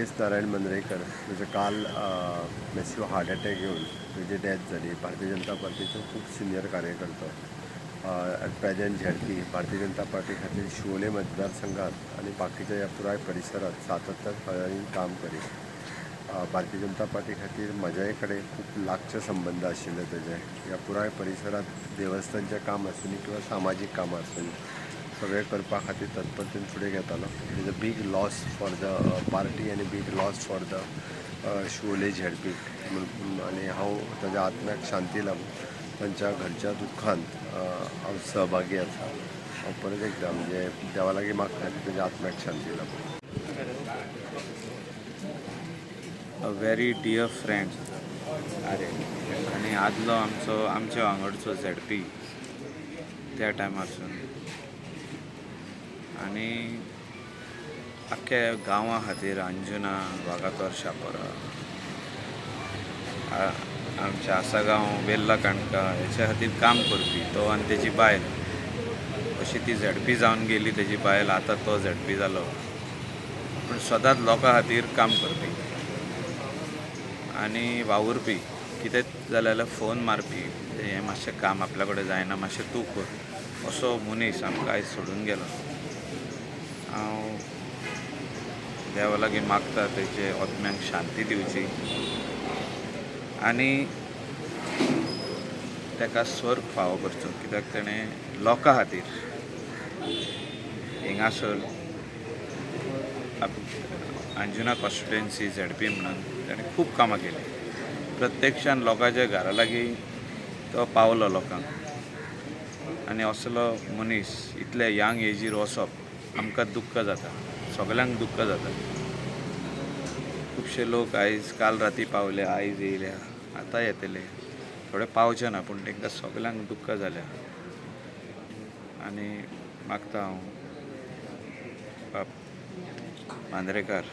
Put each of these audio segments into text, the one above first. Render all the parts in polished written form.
स्वर्गेस्त नारायण मांद्रेकर म्हणजे काल massive heart attack येवन तेजी डेथ जाली. भारतीय जनता पार्टीचो खूब senior कार्यकर्तो, at present ZP Bharatiya Janata party खातीर शिवोले मतदारसंघात आनी बाकीच्या ह्या पुराय परिसरात सातत्यान खऱ्यांनी काम करीत. भारतीय जनता पार्टी खातीर म्हज्याय कडेन खूब लागचे संबंद आशिल्ले तेजे. ह्या पुराय परिसरात देवस्थानचें काम आसूनी किंवा सामाजीक कामां आसूनी, सगळें करपा खातीर तत्परतेन फुडें घेतालो. It is a big loss for the party आनी big loss for the Siolim ZP. आनी हांव ताज्या आत्म्याक शांती लाभूं, तांच्या घरच्या दुख्खांत हांव सहभागी आसा. हांव परत एकदां म्हणजे देवा लागीं मागता की ताज्या आत्म्याक शांती लाभूं. A very dear friend. अरे, आनी आदलो आमचो, आमच्या वांगडचो झेडपी त्या टायमारसून आनी आख्ख्या गांवा खातीर, अंजुना, वागातोर, शापोरा, आमच्या आसागांव, वेर्ला, काणका हेच्या खातीर काम करपी तो आनी तेजी बायल. अशी ती झेडपी जावन गेली तेजी बायल, आतां तो झेडपी जालो, पूण सदांच लोकां खातीर काम करपी आनी वावुरपी. कितें जालें जाल्यार फोन मारपी, हें मातशें काम आपल्या कडेन जायना, मातशें तूं कर. असो मनीस आमकां आयज सोडून गेलो. हांव देवा लागीं मागता, तेजे आत्म्याक शांती दिवची आनी ताका स्वर्ग फावो करचो, कित्याक तेणें लोकां खातीर हिंगासर अंजुना कॉन्स्टिट्युएन्सी झेडपी म्हणून ताणें खूब कामां केलीं. प्रत्यक्षान लोकांच्या घरा लागीं तो पावलो लोकांक. आनी असलो मनीस इतले यंग एजीर वचप आमकां दुख्ख जाता, सगल्यांक दुख्ख जाता. खुबशे लोक आयज, काल राती पावले, आयज येयल्या, आतां येतले. थोडे पावचे ना, पूण तांकां सगल्यांक दुख्ख जाल्या. आनी मागता हांव, बाब मांद्रेकार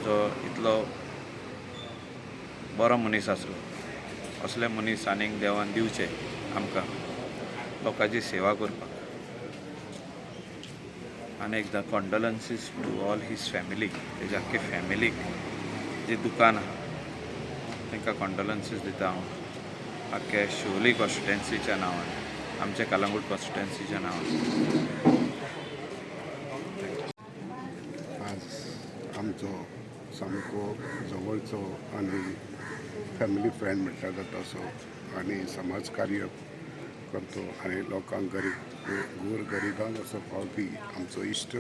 जो इतलो बरो मनीस आसलो, असले मनीस आनीक देवान दिवचे आमकां लोकांची सेवा करपाक. आनी एकदां condolences to all his family. तेज्या आख्खे फॅमिलीक, जी दुकान आहा तांकां कॉन्डोलन्सीस दिता हांव, आख्खे शिवोली कॉन्स्टिट्युएन्सीच्या नांवान, आमच्या कलंगूट कॉन्स्टिट्युएन्सीच्या नांवान. आज आमचो सामको जवळचो आनी फॅमिली फ्रेंड म्हटल्यार जाता असो आनी समाज कार्य करतो आनी लोकांक, गरीब गोर गरिबांक असो पावपी आमचो इश्ट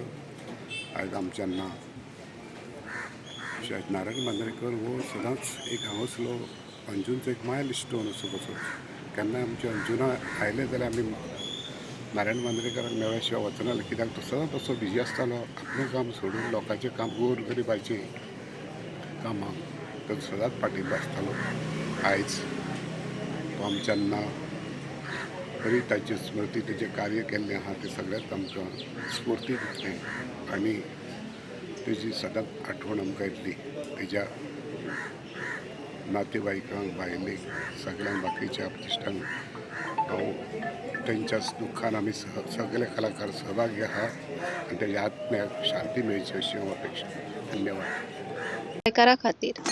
आयज आमच्यान ना. नारायण मांद्रेकर हो सदांच एक हांगासलो अंजूनचो एक मायल स्टोन असो कसो. केन्नाय आमच्या अंजुना आयले जाल्यार आमी नारायण मांद्रेकराक मेळ्ळ्या शिवाय वचनासले, कित्याक तो सदांच तसो बिजी आसतालो. आपलें काम सोडून लोकांचें काम, गोर गरिबाचें कामाक तो सदांच पाठिंबो आसतालो. आयज तो आमच्यान ना, तरी ताची स्मृती, तेजें कार्य केल्लें आहा तें सगळ्यांत आमकां स्फुर्ती दितलें आनी तेजी सदांच आठवण आमकां येतली. तेज्या नातेवाईकांक, बायलेक, सगळ्यांक, बाकीच्या इश्टांक हांव तेंच्या दुख्खान आमी सगळे कलाकार सहभागी आहा आनी तेज्या आत्म्याक शांती मेळची अशी हांव अपेक्षा. धन्यवाद. गोंयकारा खातीर.